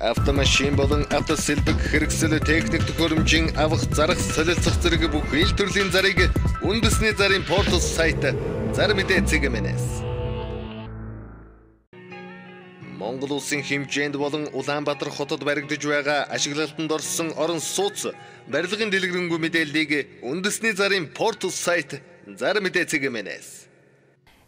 Автомашин болон автосэлбэг хэрэгсэл техник төхөөрөмжийн авах, зарах, солилцох зэрэг бүх ил төрлийн зарыг үндэсний зарын портал сайт зар мэдээ цэгмэнэс. Монгол улсын хэмжээнд болон Улаанбаатар хотод баригдаж байгаа ашиглалтанд орсон орон сууц барилгын дэлгэрэнгүй мэдээллийг үндэсний зарын портал сайт зар мэдээ цэгмэнэс.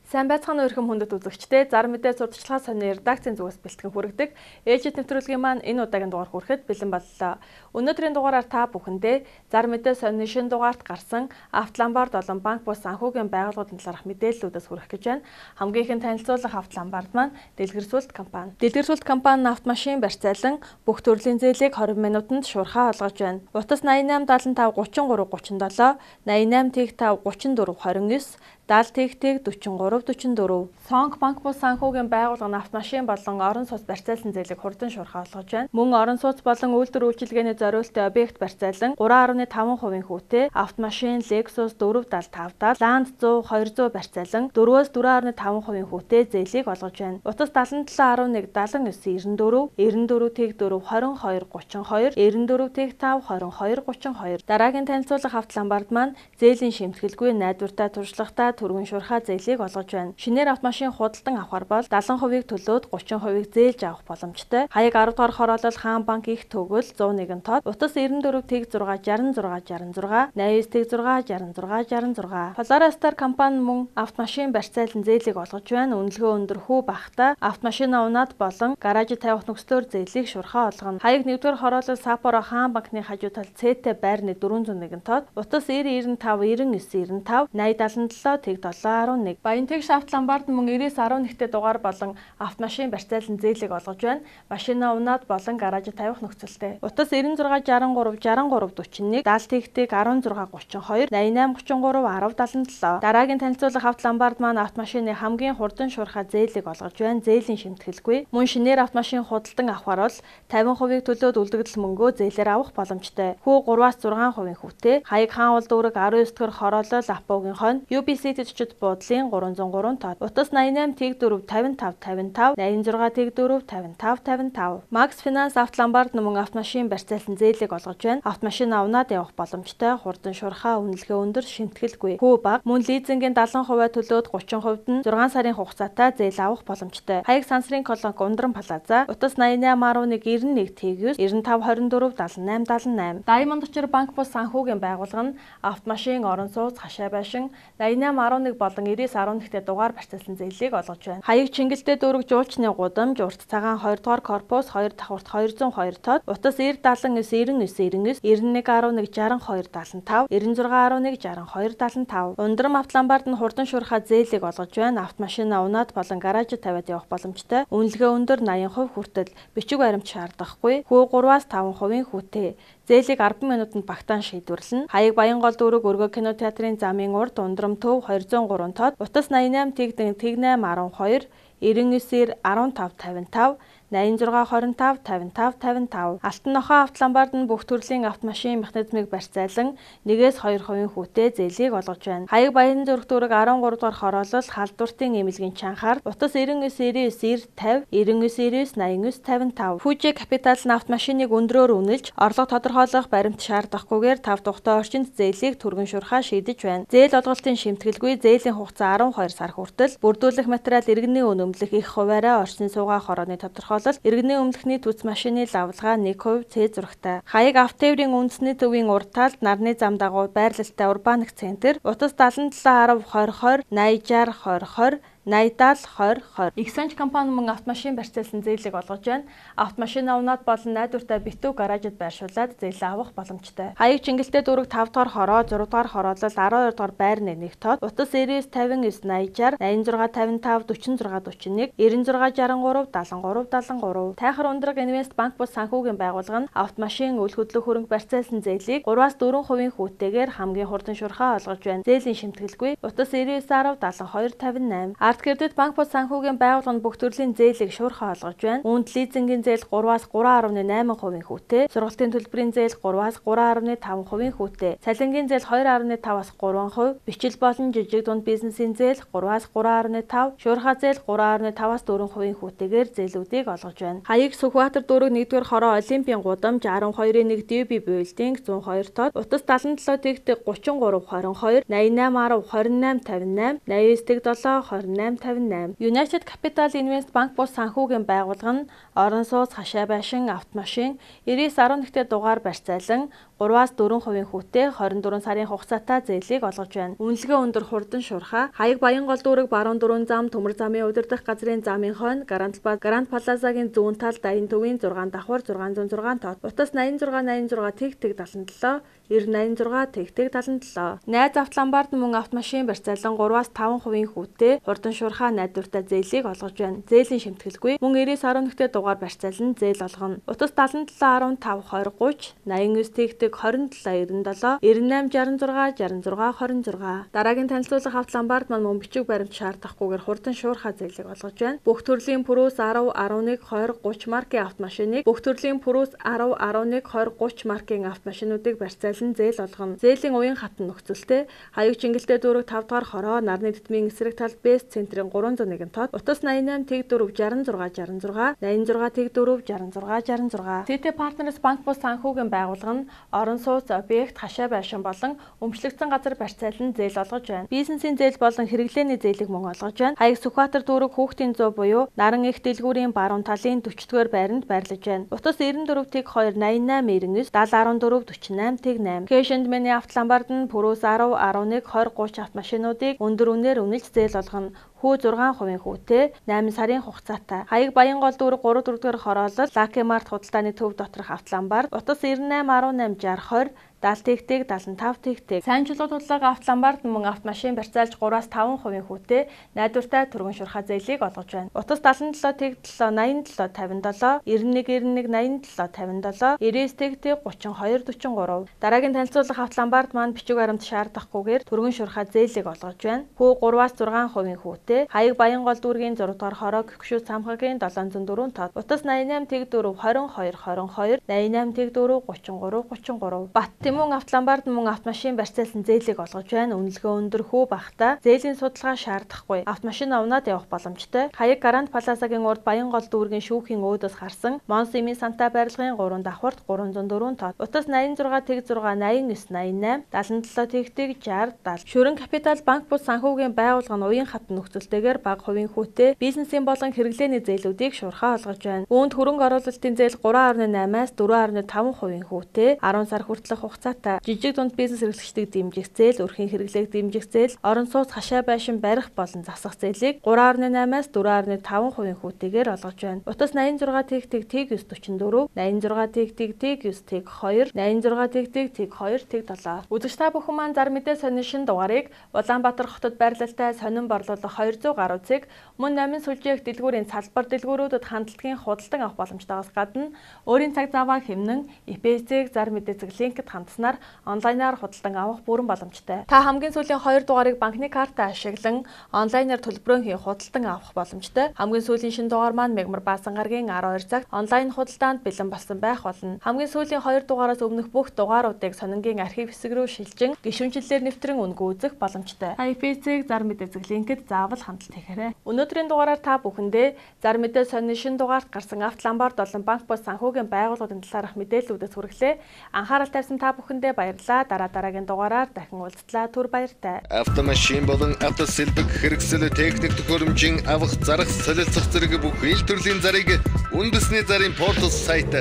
Сайн байцгаана уу эрхэм хүндэт үзэгчдээ. Зар мэдээ сурталчилгаа сонины редакцийн зүгээс бэлтгэн хүргэдэг ээлжит нэвтрүүлгийн маань энэ удаагийн дугаар хүрэхэд бэлэн боллоо. Өнөөдрийн дугаараар та бүхэндээ зар мэдээ сонины шинэ дугаарт гарсан Автоломбард болон банк бус санхүүгийн байгууллагуудын талаарх мэдээллүүдээс хүргэх гэж байна. Хамгийн ихэнд танилцуулах Автоломбард маань Дэлгэрсүлт компани. Дэлгэрсүлт компани нь автомашин барьцаалан бүх төрлийн зээлийг 20 минутанд шуурхаа олгож байна. Утас 88 75 33 37, 88 5 34 29, 70 тэг 43 44. Сонг банк бус санхүүгийн байгууллага нь автомашин болон орон сууц барьцаалсан зээлийг хурдан шуурхаа олгож байна. Мөн орон сууц болон үйлдвэр үйлчилгээний зориултын объект барьцаалан 3.5% хүүтэй автомашин Lexus 475 70, Land 100 200 барьцаалан 4-өөс 4.5% хүүтэй зээлийг олгож байна. Утас 77.11 79 94, 94 тэг 4 22 32, 94 тэг 5 22 32. Дараагийн танилцуулах Автоломбард маань зээлийн шимтгэлгүй найдвартай туршлагатай түргэн шуурхаа зээлийг олгож байна. Шинээр автомашин худалдан авахар бол 70%-ийг төлөөд 30%-ийг зээлж авах боломжтой. Хаяг 10 дугаар хороолол Хаан банк их төгөл 101 тод. Утас 94 тэг 6 66 66, 89 тэг 6 66 66. Polaris Star компани мөн автомашин барьцаалан зээлийг олгож байна. Үнэлгээ өндөр хүү багтаа автомашина унаад болон гаражид тавих нөхцлөөр зээлийг шуурхаа олгоно. Хаяг 1 дугаар хороолол Саппоро Хаан банкны хажуу тал Цэтэй байрны 401 тод. Утас 90 95 99 95 80 77 тэг 7.11. Баянтэгш Автоломбард мөн 99.11 дугаар болон автомашин барьцаалан зээлийг олгож байна. Машина унаад болон гаражид тавих нөхцөлтэй. Утас 96 63 63 41, 70 тэг 16 32, 88 33 10 77. Дараагийн танилцуулах Автоломбард маань автомашины хамгийн хурдан шуурхаа зээлийг олгож байна. Зээлийн шимтгэлгүй. Мөн шинээр автомашин худалдан авахар бол 50%-ийг төлөөд үлдэгдэл мөнгөө зээлээр авах боломжтой. Хүү 3-аас 6% хүүтэй. Хаяг хаан уул дүүрэг 19 дэх хороолол Апугийн хойно UBC төчөд буудлын 303 тод. Утас 88 тэг 4 55 55, 86 тэг 4 55 55. Max Finance Автоломбард мөн автомашин барьцаалсан зээлийг олгож байна. Автомашин авнаад явах боломжтой. Хурдан шуурхаа үнэлгээ өндөр шимтгэлгүй. Хүү бага. Мөн лизингийн 70% төлөөд 30% нь 6 сарын хугацаатай зээл авах боломжтой. Хаяг сансрын колонк Ундран Плаза. Утас 88.11 91 тэг 9 95 24 78 78. Diamond Очир банк бус санхүүгийн байгууллага нь автомашин орон сууц хашаа байшин 88.11 болон 99.11 дугаар барьцаалсан зээлийг олгож байна. Хаяг Чингэлтэй дүүрэг жуулчны гудамж урт цагаан 2 дугаар корпус 2 давхарт 202 тод. Утас 90 79 99 99 91.11 62 75 96.11 62 75. Ундрам Автоломбард нь хурдан шуурхаа зээлийг олгож байна. Автомашина унаад болон гаражид тавиад явах боломжтой. Үнэлгээ өндөр 80% хүртэл бичиг баримт шаардахгүй. Хүү 3-аас 5% хүүтэй. Зээлийг 10 минутанд багтаан шийдвэрлэнэ. Хаяг Баянгол дүүрэг Өргөө кино театрын замын урд Ундрам төв 203 тод. Утас 88 тэг 8 12 99 15 55 86 25 55 55. Алтан нохоо Автоломбард нь бүх төрлийн автомашин механизмыг барьцаалан 1-ээс 2% хүүтэй зээлийг олгож байна. Хаяг Баян зүрх дүүрэг 13 дугаар хороолол халдвартын эмнэлгийн чанхаар утас 99 99 90 50 99 99 89 55. Fuji Capital нь автомашиныг өндрөөр үнэлж орлого тодорхойлох баримт шаардахгүйгээр 5 тухтай орчинд зээлийг түргэн шуурхаа шийдэж байна. Зээл олголтын шимтгэлгүй зээлийн хугацаа 12 сар хүртэл бүрдүүлэх материал иргэний үнэмлэх их хувиараа орчны суугаа хорооны тодорхойлол иргэний өмнөхний төц машины лавлгаа 1% Ц зурагтай. Хаяг Автеврийн үндэсний төвийн урд талд нарны зам дагуу байрлалтай Урбаник центр утас 77 10 20 20 80 60 20 20 80 70 20 20. Ихсанч компани мөн автомашин барьцаалсан зээлийг олгож байна. Автомашина унаад болон найдвартай битүү гаражид байршуулад зээлээ авах боломжтой. Хаяг Чингэлтэй дүүрэг 5 дугаар хороо, 6 дугаар хороолол 12 дугаар байрны 1 тод. Утас 99 59 80 60 86 55 46 41 96 63 73 73. Тайхар Ундраг Инвест банк бус санхүүгийн байгууллага нь автомашин үл хөдлөх хөрөнгө барьцаалсан зээлийг 3-аас 4% хүүтэйгээр хамгийн хурдан шуурхаа олгож байна. Зээлийн шимтгэлгүй. Утас 99 10 72 58. Арт Кредит банк бус санхүүгийн байгууллага нь бүх төрлийн зээлийг шуурхай олгож байна. Үүнд лизингийн зээл 3-аас 3.8% хүүтэй, сургалтын төлбөрийн зээл 3-аас 3.5% хүүтэй, цалингийн зээл 2.5-аас 3%, бичил болон жижиг дунд бизнесийн зээл 3-аас 3.5, шуурхай зээл 3.5-аас 4% хүүтэйгээр зээлүүдийг олгож байна. Хаяг Сүхбаатар дүүрэг 1-р хороо Олимпийн гудамж 12-1 DB Building 102 тод, утас 77 тэгтэг 33 22 88 10 28 58 89 7 28 58. United Capital Invest банк бус санхүүгийн байгууллага нь орон сууц, хашаа байшин, автомашин 99 11-р дугаар барьцаалан 3-аас 4% хүүтэй 24 сарын хугацаатай зээлийг олгож байна. Үнэлгээ өндөр хурдан шуурхай Хаяг Баянгол дүүрэг баруун дөрвөн зам төмөр замын удирдах газрын замын хойно Гранд Плазагийн зүүн талд Даян төвийн 6 давхар 606 тод, утас 86 86 тэг тэг 77 90 86 тэг тэг 77. Найз автоломбард мөн автомашин барьцаалан 3-аас 5% хүүтэй хурдан шуурхай найдвартай зээлийг олгож байна. Зээлийн шимтгэлгүй мөн 99 11-р дугаар барьцаалан зээл олгоно. Утас 77 15 20 30 89 тэг тэг 27 97 98 66 66 26. Дараагийн танилцуулах автоломбард маань мөн бичиг баримт шаардахгүйгээр хурдан шуурхай зээлийг олгож байна. Бүх төрлийн Prius 10 11 20 30 маркийн автомашиныг бүх төрлийн Prius 10 11 20 30 маркийн автомашинуудыг барьцаалан зээл олгоно. Зээлийн уян хатан нөхцөлтэй Хаяг Чингэлтэй дүүрэг 5 дугаар хороо нарны тэтмийн эсрэг талд Бэст центрийн 301 тод, утас 88 тэг 4 66 66 86 тэг 4 66 66. CT Partners банк бус санхүүгийн байгууллага нь орон сууц, объект, хашаа байшин болон өмчлөгдсөн газар барьцаалан зээл олгож байна. Бизнесийн зээл болон хэрэглээний зээлийг мөн олгож байна. Хаяг Сүхбаатар дүүрэг хүүхдийн зуу буюу Наран их дэлгүүрийн баруун талын 40-р байранд байрлаж байна. Утас 94 тэг 2 88 99 70 14 48 тэг 8. Cash and Money автоломбард нь Prius 10 11 20 30 автомашинуудыг өндөр үнээр үнэлж зээл олгоно. Хүү 6% хүүтэй 8 сарын хугацаатай. Хаяг Баянгол дүүрэг 3 4-р хороолол Lucky Mart худалдааны төв доторх автоломбард утас 98 18 60 20 70 тэг тэг 75 тэг тэг. Сайн чулуу туллага автоломбард мөн автомашин барьцаалж 3-аас 5% хүүтэй найдвартай түргэн шуурхай зээлийг олгож байна. Утас 77 тэг 7 87 57 91 91 87 57 99 тэг тэг 32 43. Дараагийн танилцуулах автоломбард маань бичиг баримт шаардахгүйгээр түргэн шуурхай зээлийг олгож байна. Хүү 3-аас 6% хүүтэй Хаяг Баянгол дүүргийн 6 дугаар хороо Гүгшүү цамхагийн 704 тод, утас 88 тэг 4 22 22 88 тэг 4 33 33. Бат Тэмүн автоломбард мөн автомашин барьцаалсан зээлийг олгож байна. Үнэлгээ өндөр, хүү багатай, зээлийн судалгаа шаардахгүй. Автомашин авнаад явах боломжтой. Хаяг Гранд Плазагийн урд Баянгол дүүргийн шүүхийн өөдөөс харсан Монс Имийн сантай барилгын 3 давхарт 304 тод, утас 86 тэг 6 89 88 77 тэг тэг 60 70. Шүрэн Капитал банк бус санхүүгийн байгууллага нь уян хатан нөхцөлтэйгээр бага хувийн хүүтэй бизнесийн болон хэрэглээний зээлүүдийг шуурхай олгож байна. Үүнд хөрөнгө оруулалтын зээл 3.8-аас 4.5% хүүтэй 10 сар хүртэлх хугацаатай жижиг дунд бизнес эрхлэгчдийг дэмжих зээл, өрхийн хэрэглээг дэмжих зээл, орон сууц, хашаа байшин барих болон засах зээлийг 3.8-аас 4.5% хүүтэйгээр олгож байна. Утас 86 тэг тэг тэг 944 86 тэг тэг тэг 9 тэг 2 86 тэг тэг тэг 2 тэг 7. Үзэгч та бүхэн маань зар мэдээ сонин шин дугаарыг Улаанбаатар хотод байрлалтай сонин борлуулах 200 гаруй цэг мөн номын сүлжээх дэлгүүрийн салбар дэлгүүрүүдэд хандлагын худалдан авах боломжтойгоос гадна өөрийн цаг заваа хэмнэн ИП-ийг зар мэдээ цэг линкэд хандсанаар онлайнаар худалдан авах бүрэн боломжтой. Та хамгийн сүүлийн 2 дугаарыг банкны картаа ашиглан онлайнаар төлбөрөө хийх худалдан авах боломжтой. Хамгийн сүүлийн шин дугаар маань Мегмар Баасан гарагийн 12 цагт онлайн худалдаанд бэлэн болсон байх болно. Хамгийн сүүлийн 2 дугаараас өмнөх бүх дугааруудыг сонингийн архив хэсэг рүү шилжин гишүүнчлэлээр нэвтрэн үнэгүй үзэх боломжтой. Та ИП-ийг зар мэдээ цэг линкэд заавал хандалт хийгээрэй. Өнөөдрийн дугаараар та бүхэндээ зар мэдээ сонины шин дугаарт гарсан автоломбард болон банк бус санхүүгийн байгууллагуудын талаарх мэдээллүүдээс хүргэлээ. Анхаарал тавьсан та бүхэндээ баярлалаа. Дараа дараагийн дугаараар дахин уулзлаа. Түр баяртай. Автомашин болон автосэлбэг хэрэгсэл техник төхөөрөмжийн авах, зарах, солилцох зэрэг бүх ил төрлийн зарыг үндэсний зарын портал сайт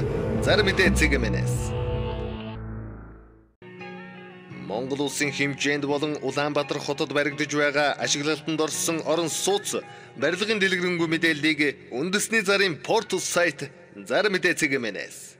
зар мэдээ цэг мэнэс. Монгол улсын хэмжээнд болон Улаанбаатар хотод баригдаж байгаа ашиглалтанд орсон орон сууц барилгын дэлгэрэнгүй мэдээллийг үндэсний зарын портал сайт зар мэдээ цэг мэнэс.